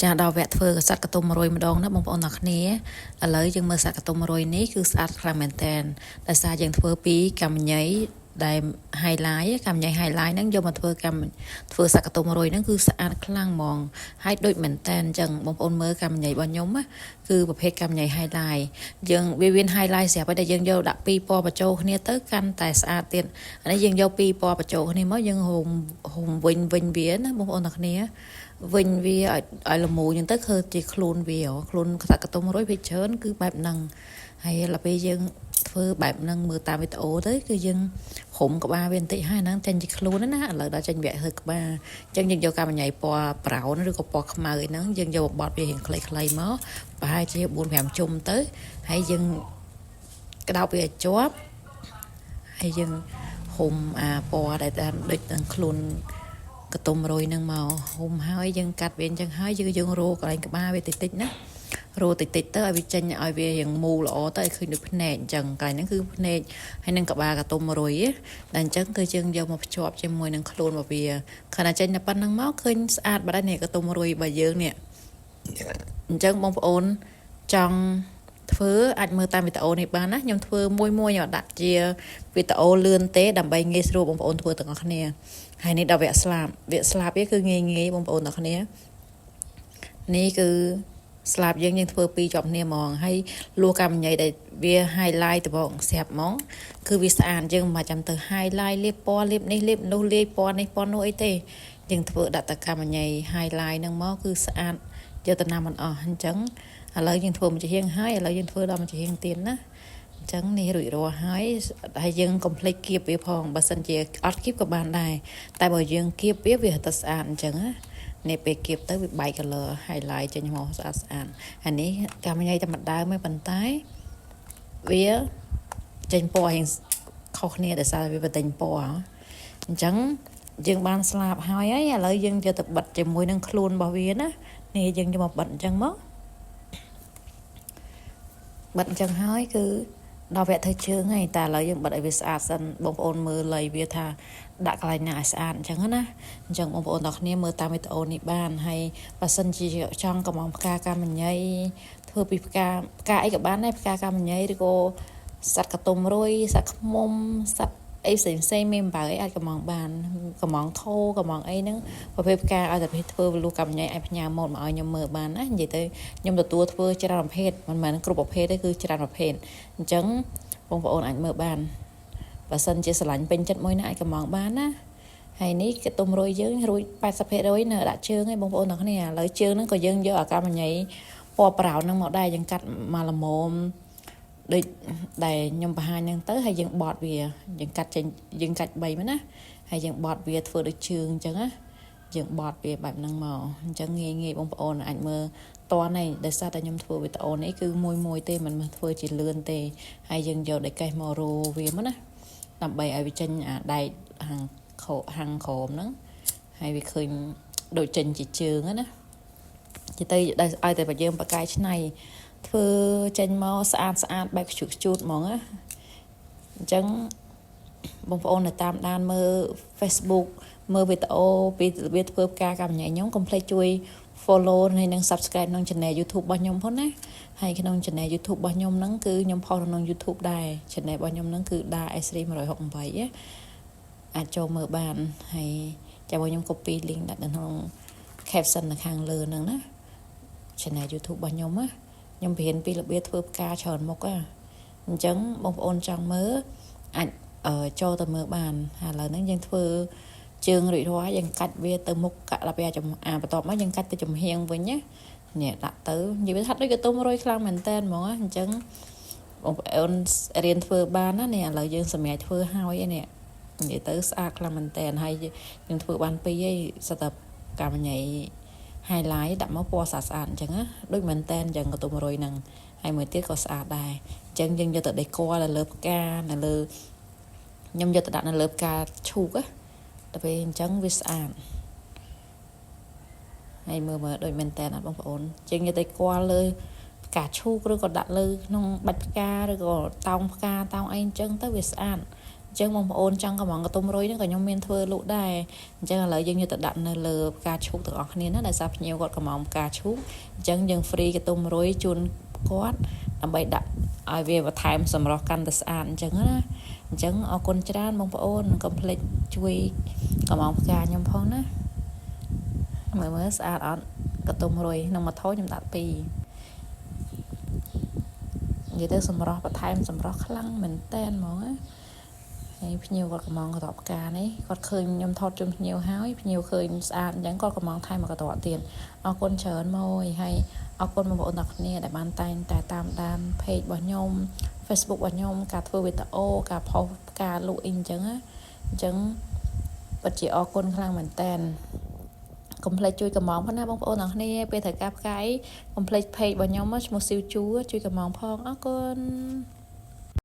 ចាដល់វគ្គធ្វើសត្វកន្ទុំ100ម្ដងណាបងប្អូនទាំងគ្នាឥឡូវយើងមើលសត្វកន្ទុំ100នេះគឺស្អាតខ្លាំងមែនតើដោយសារយើងធ្វើពីកម្មញីដែល highlight កម្មញី highlight ហ្នឹងយកមកធ្វើកម្មធ្វើសត្វកន្ទុំ100ហ្នឹងគឺស្អាតខ្លាំងហ្មងហើយដូចមែនតើអញ្ចឹងបងប្អូនមើលកម្មញីរបស់ខ្ញុំណាគឺប្រភេទកម្មញី highlight យើងវាមាន highlight ស្រាប់ហើយតែយើងយកដាក់ពីរពណ៌បញ្ចូលគ្នាទៅកាន់តែស្អាតទៀតអានេះយើងយកពីរពណ៌បញ្ចូលគ្នាមកយើងហុំហុំវិញវិញវាណាបងប្អូនទាំងគ្នាវិញវាឲ្យឲ្យល្មូអញ្ចឹងទៅឃើញជាខ្លួនវាខ្លួនខ្សាច់កន្ទុំរុយវាច្រើនគឺបែបហ្នឹងហើយដល់ពេលយើងធ្វើបែបហ្នឹងមើលតាមវីដេអូទៅគឺយើងរុំក្បាលវាបន្តិចហើយហ្នឹងចេញជាខ្លួនណាឥឡូវដល់ចេញវគ្គធ្វើក្បាលអញ្ចឹងយើងយកកាមញ៉ៃពណ៌ brown ឬក៏ពណ៌ខ្មៅអីហ្នឹងយើងយកបត់វារៀងខ្លីៗមកប្រហែលជា4 5ជុំទៅហើយយើងក្តោបវាឲ្យជាប់ហើយយើងហុំអាពណ៌ដែលតាមដូចនឹងខ្លួនកតុំរុយនឹងមកហុំហើយយើងកាត់វាអញ្ចឹងហើយយើងយើងរោកន្លែងក្បាលវាតិចតិចណារោតិចតិចទៅឲ្យវាចេញឲ្យវារៀងមូលល្អទៅឲ្យឃើញដូចភ្នែកអញ្ចឹងកន្លែងហ្នឹងគឺភ្នែកហើយនឹងក្បាលកតុំរុយតែអញ្ចឹងគឺយើងយកមកភ្ជាប់ជាមួយនឹងខ្លួនរបស់វាខណៈចេញតែប៉ុណ្្នឹងមកឃើញស្អាតបាត់ហើយនេះកតុំរុយរបស់យើងនេះអញ្ចឹងបងប្អូនចង់ធ្វើអាចមើលតាមវីដេអូនេះបានណាខ្ញុំធ្វើមួយមួយអត់ដាក់ជាវីដេអូលឿនទេដើម្បីងាយស្រួលបងប្អូនធ្វើទាំងអស់គ្នាហើយនេះដល់វគ្គស្លាបវគ្គស្លាបវាគឺងាយងាយបងប្អូនទាំងគ្នានេះគឺស្លាបយើងយើងធ្វើពីរជាប់គ្នាហ្មងហើយលួកម្មញ៉ៃដែលវា highlight ត្បូងស្រាប់ហ្មងគឺវាស្អាតយើងមិនចាំទៅ highlight លាបពណ៌លាបនេះលាបនោះលាយពណ៌នេះពណ៌នោះអីទេយើងធ្វើដាក់តកម្មញ៉ៃ highlight ហ្នឹងមកគឺស្អាតយកទៅណាមិនអស់អញ្ចឹងឥឡូវយើងធ្វើមួយជាងហើយឥឡូវយើងធ្វើដល់មួយជាងទៀតណាអញ្ចឹងនេះរួចរាល់ហើយហើយយើងកុំភ្លេចគៀបវាផងបើសិនជាអត់គៀបក៏បានដែរតែបើយើងគៀបវាវាទៅស្អាតអញ្ចឹងណានេះពេលគៀបទៅវាបែក color highlight ចេញមកស្អាតស្អាតអានេះកម្មញ៉ៃតែម្ដើមឯងប៉ុន្តែវាចេញពណ៌រៀងខុសគ្នាដោយសារវាបន្ទិញពណ៌អញ្ចឹងយើងបានស្លាបហើយហើយឥឡូវយើងយកទៅបិទជាមួយនឹងខ្លួនរបស់វាណានេះយើងយកមកបិទអញ្ចឹងមកបិទអញ្ចឹងហើយគឺដល់វគ្គធ្វើជើងហើយតែឥឡូវយើងបិទឲ្យវាស្អាតសិនបងប្អូនមើលលៃវាថាដាក់កន្លែងណាឲ្យស្អាតអញ្ចឹងណាអញ្ចឹងបងប្អូនទាំងគ្នាមើលតាមវីដេអូនេះបានហើយបើសិនជាចង់កំងផ្កាកាមញីធ្វើពីផ្កាផ្កាអីក៏បានដែរផ្កាកាមញីឬក៏សត្វកតុំរុយសត្វខ្មុំសត្វអីផ្សេងផ្សេងមេអំបៅអីអាចកំងបានកំងថោកំងអីហ្នឹងប្រភេទផ្កាឲ្យតែប្រភេទធ្វើវលុះកម្មញ៉ៃអាចផ្ញើម៉ូតមកឲ្យខ្ញុំមើលបានណានិយាយទៅខ្ញុំទទួលធ្វើច្រើនប្រភេទមិនមែនគ្រប់ប្រភេទទេគឺច្រើនប្រភេទអញ្ចឹងបងប្អូនអាចមើលបានបើសិនជាស្រឡាញ់ពេញចិត្តមួយណាអាចកំងបានណាហើយនេះកតុំរុយយើងរួច80%នៅដាក់ជើងឯងបងប្អូនទាំងគ្នាឥឡូវជើងហ្នឹងក៏យើងយកអាកម្មញ៉ៃពណ៌ប្រោនហ្នឹងមកដែរយើងកាត់មកល្មមដូចដែលខ្ញុំបង្ហាញហ្នឹងទៅហើយយើងបត់វាយើងកាត់ចេញយើងកាច់3មកណាហើយយើងបត់វាធ្វើដូចជើងអញ្ចឹងណាយើងបត់វាបែបហ្នឹងមកអញ្ចឹងងាយងាយបងប្អូនអាចមើលតនឯងដោយសារតែខ្ញុំធ្វើវីដេអូនេះគឺមួយមួយទេមិនធ្វើជាលឿនទេហើយយើងយកដែកកេះមករោវាមកណាដើម្បីឲ្យវាចេញអាដែកហាងខោហាងក្រោមហ្នឹងហើយវាឃើញដូចចេញជាជើងណានិយាយទៅឲ្យតែបើយើងបកាយឆ្នៃធ្វើចេញមកស្អាតស្អាតបែបខ្ជូតខ្ជូតហ្មងណាអញ្ចឹងបងប្អូននៅតាមដានមើល Facebook មើលវីដេអូពីរបៀបធ្វើផ្កាកម្មញ៉ៃខ្ញុំកុំភ្លេចជួយ follow ហើយនិង subscribe ក្នុង channel YouTube របស់ខ្ញុំផងណាហើយក្នុង channel YouTube របស់ខ្ញុំហ្នឹងគឺខ្ញុំផុសក្នុង YouTube ដែរ channel របស់ខ្ញុំហ្នឹងគឺដា S3 168ណាអាចចូលមើលបានហើយចាំខ្ញុំ copy link ដាក់នៅក្នុង caption នៅខាងលើហ្នឹងណា channel YouTube របស់ខ្ញុំណាខ្ញុំបង្រៀនពីរបៀបធ្វើផ្កាច្រើនមុខណាអញ្ចឹងបងប្អូនចង់មើលអាចចូលទៅមើលបានហើយឥឡូវហ្នឹងយើងធ្វើជើងរួចរាល់យើងកាច់វាទៅមុខកាក់ដល់ពេលអាបន្ទាប់មកយើងកាច់ទៅចំហៀងវិញណានេះដាក់ទៅនិយាយថាដូចកតុំរុយខ្លាំងមែនតើហ្មងអញ្ចឹងបងប្អូនរៀនធ្វើបានណានេះឥឡូវយើងសម្រាប់ធ្វើហើយនេះនិយាយទៅស្អាតខ្លាំងមែនតើហើយយើងធ្វើបានពីរឯងសិតតែកម្មញ៉ៃ highlight ដាក់មកពណ៌ស្អាតស្អាតអញ្ចឹងណាដូចមែនតែនអញ្ចឹងកតុំរុយហ្នឹងហើយមួយទៀតក៏ស្អាតដែរអញ្ចឹងយើងយកទៅដេកនៅលើផ្កានៅលើខ្ញុំយកទៅដាក់នៅលើផ្កាឈូកណាដល់ពេលអញ្ចឹងវាស្អាតហើយមើលមើលដូចមែនតែនអត់បងប្អូនជាងយកទៅគាល់លើផ្កាឈូកឬក៏ដាក់លើក្នុងបាច់ផ្កាឬក៏តោងផ្កាតោងអីអញ្ចឹងទៅវាស្អាត អញ្ចឹងបងប្អូនចង់កម្ម៉ង់កន្ទុំរុយហ្នឹងក៏ខ្ញុំមានធ្វើលក់ដែរអញ្ចឹងឥឡូវយើងយកទៅដាក់នៅលើផ្កាឈូកទាំងអស់គ្នាណាដោយសារភ្ញៀវគាត់កម្ម៉ង់ផ្កាឈូកអញ្ចឹងយើង free កន្ទុំរុយជូនគាត់ដើម្បីដាក់ឲ្យវាបន្ថែមសម្រស់កាន់តែស្អាតអញ្ចឹងណាអញ្ចឹងអរគុណច្រើនបងប្អូនកុំភ្លេចជួយកម្ម៉ង់ផ្កាខ្ញុំផងណាមើលមើលស្អាតអត់កន្ទុំរុយក្នុងមួយថូខ្ញុំដាក់ពីរនិយាយទៅសម្រស់បន្ថែមសម្រស់ខ្លាំងមែនតែនហ្មងណាហើយភ្ញៀវគាត់កម្ម៉ង់កន្ត្រកផ្កានេះគាត់ឃើញខ្ញុំថតជូនភ្ញៀវហើយភ្ញៀវឃើញស្អាតអញ្ចឹងគាត់កម្ម៉ង់ថែមមួយកន្ត្រកទៀតអរគុណច្រើនមកហើយអរគុណបងប្អូនទាំងគ្នាដែលបានតែងតែតាមដាន page របស់ខ្ញុំ Facebook របស់ខ្ញុំការធ្វើវីដេអូការផុសផ្កាលក់អីអញ្ចឹងណាអញ្ចឹងពិតជាអរគុណខ្លាំងមែនតែនកុំភ្លេចជួយកម្ម៉ង់ផងណាបងប្អូនទាំងគ្នាពេលត្រូវការផ្កាយកុំភ្លេច page របស់ខ្ញុំឈ្មោះស៊ីវជួជួយកម្ម៉ង់ផងអរគុណ។